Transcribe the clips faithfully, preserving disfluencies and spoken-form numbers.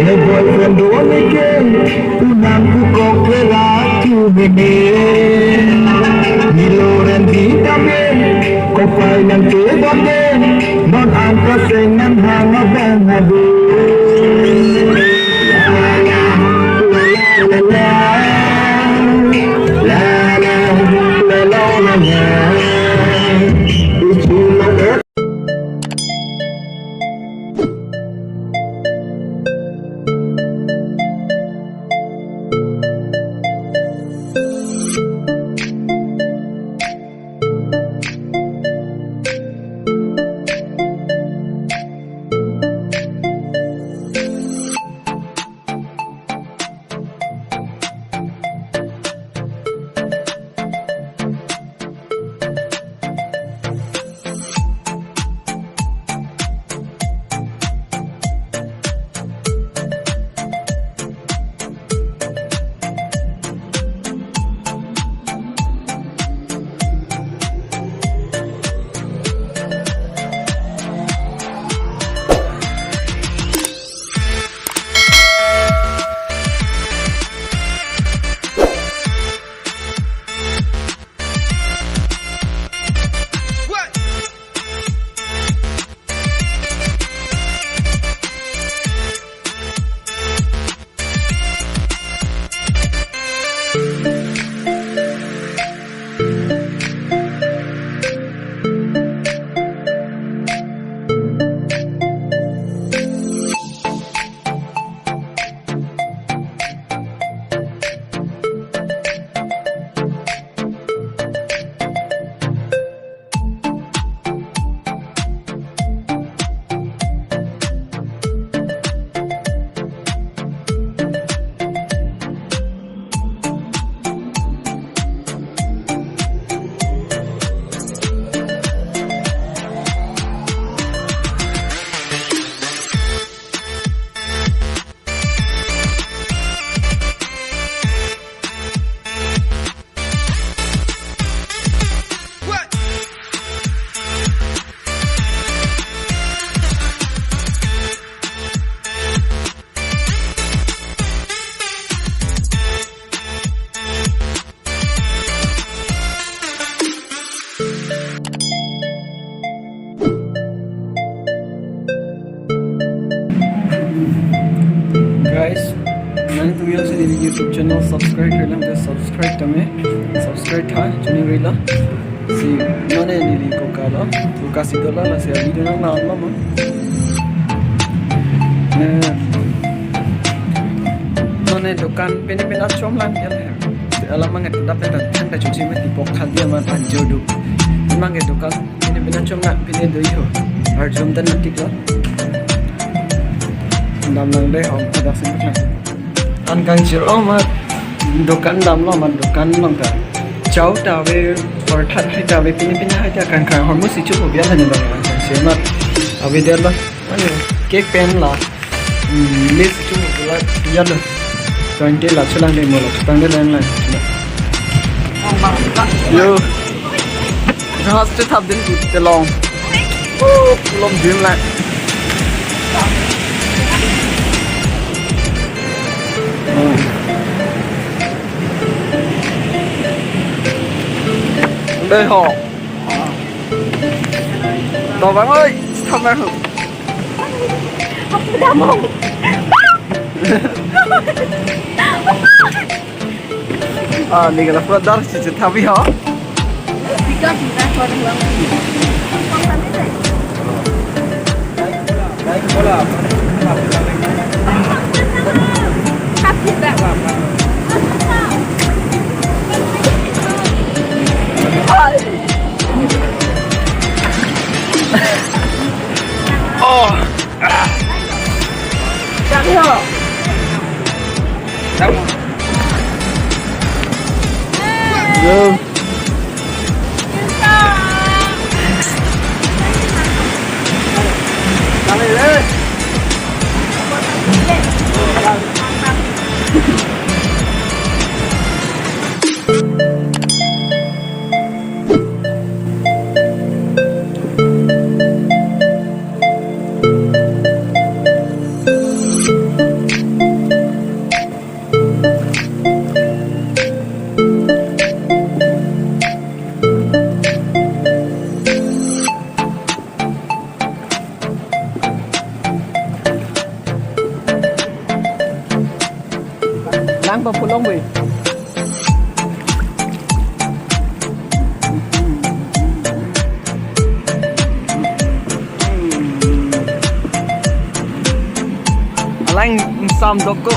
Boyfriend do nike, unang kukok kelak tu mene. Niloren vitamin, kopai nang ke bonden, non angka sengan hang abang adu. La la la la, la la la la la. Ichuma Guys, nangtum jongsi neli YouTube channel subscribe klemkle, subscribe tame, subscribe tha, chini rila. Si, non neli koka lo, koka si dola, lasi video nang nang lo mo. Eh, non ne dukan pini pini achom lang ya. Alam mang itu dapat tang tang ta chungsi mati pok khadi aman anjo du. Mang itu dukan pini pini achom lang pini do yo. Arjum dan mati ko. Dam lang dei hom ada sih. An kangchir amat dukan damlo amat dukan long ta. Chau ta ave, porthat hai ta ave, pini pini hai ta kangkang hormu si chupo biya hanya bang kangchir amat. Ave der lo. Mane cake pen la. Hmm, list chupo la biya lo. Twenty la chulang dei mo la chutang dei lang lang. Yo. Jahaz chethap din tu telong. Uh, lom din la. Hmm. Dei ho. To bang oi, stop bang. Aku damong. Ah, ni kalau pura dar si cethabi ho. Tiga juta ko dah lama. Oh. Yo. Ang pa pulong boy. Alang sam doko.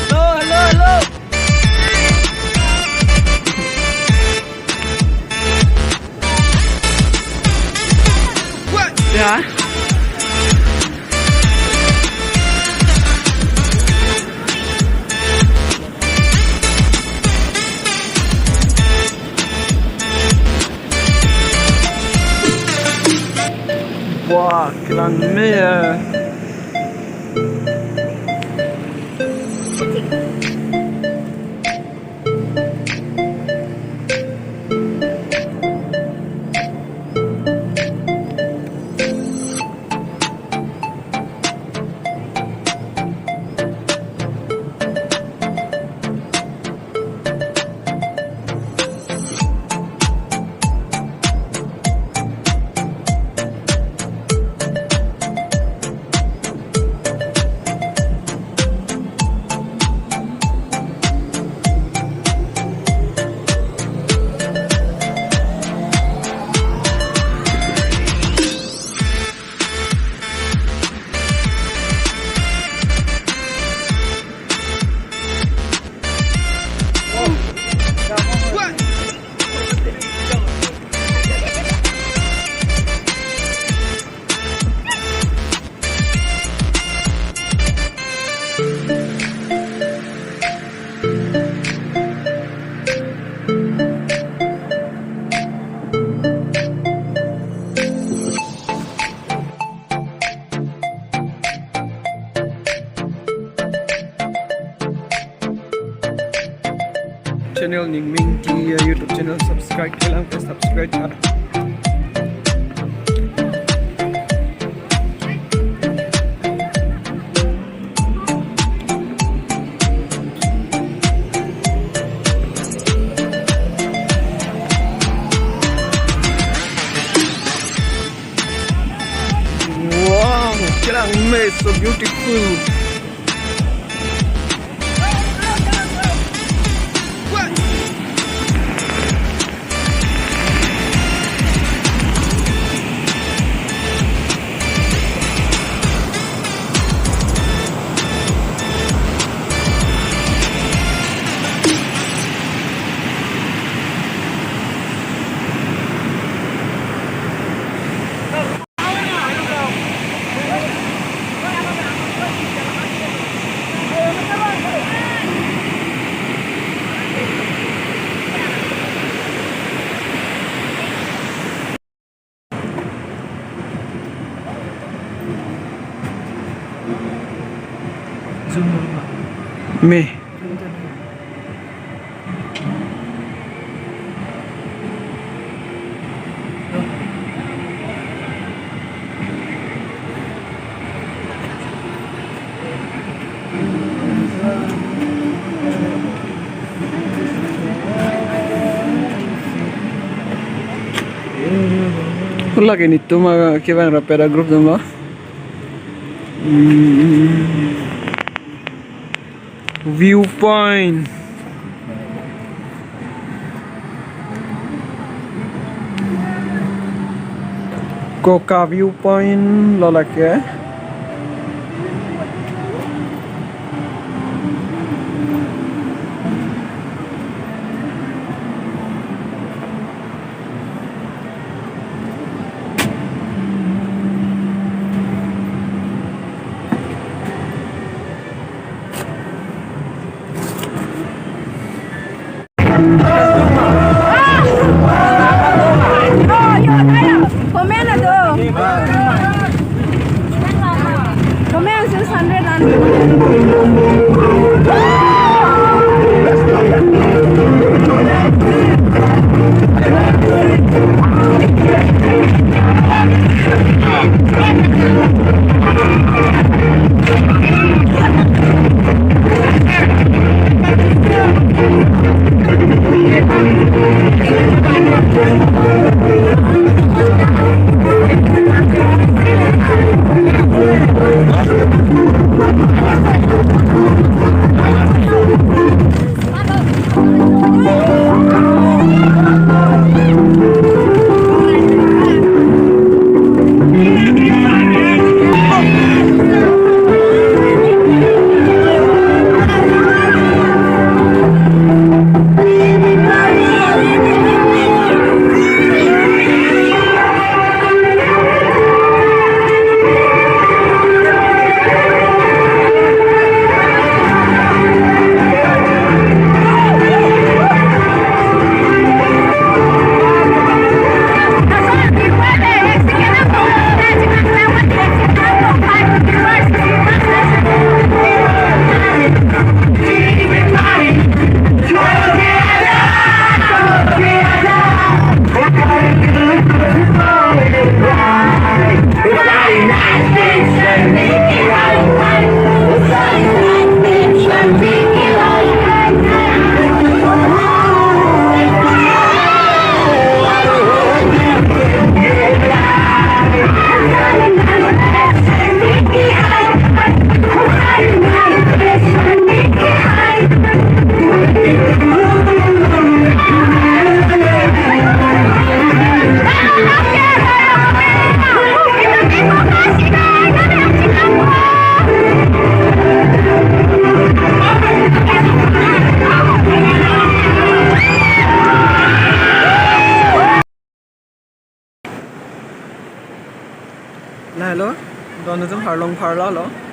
Hello, hello, hello. Ya. Wah, kelang me ya. Channel Ningming T V, uh, YouTube channel subscribe, kailang ke subscribe tha. Wow, kelang me, so beautiful. Me. Hala ke netum akevang ra para group dun lo. Hmm. Viewpoint. Koka viewpoint lo lake. Lahelo, don atum arlong pharlo lo.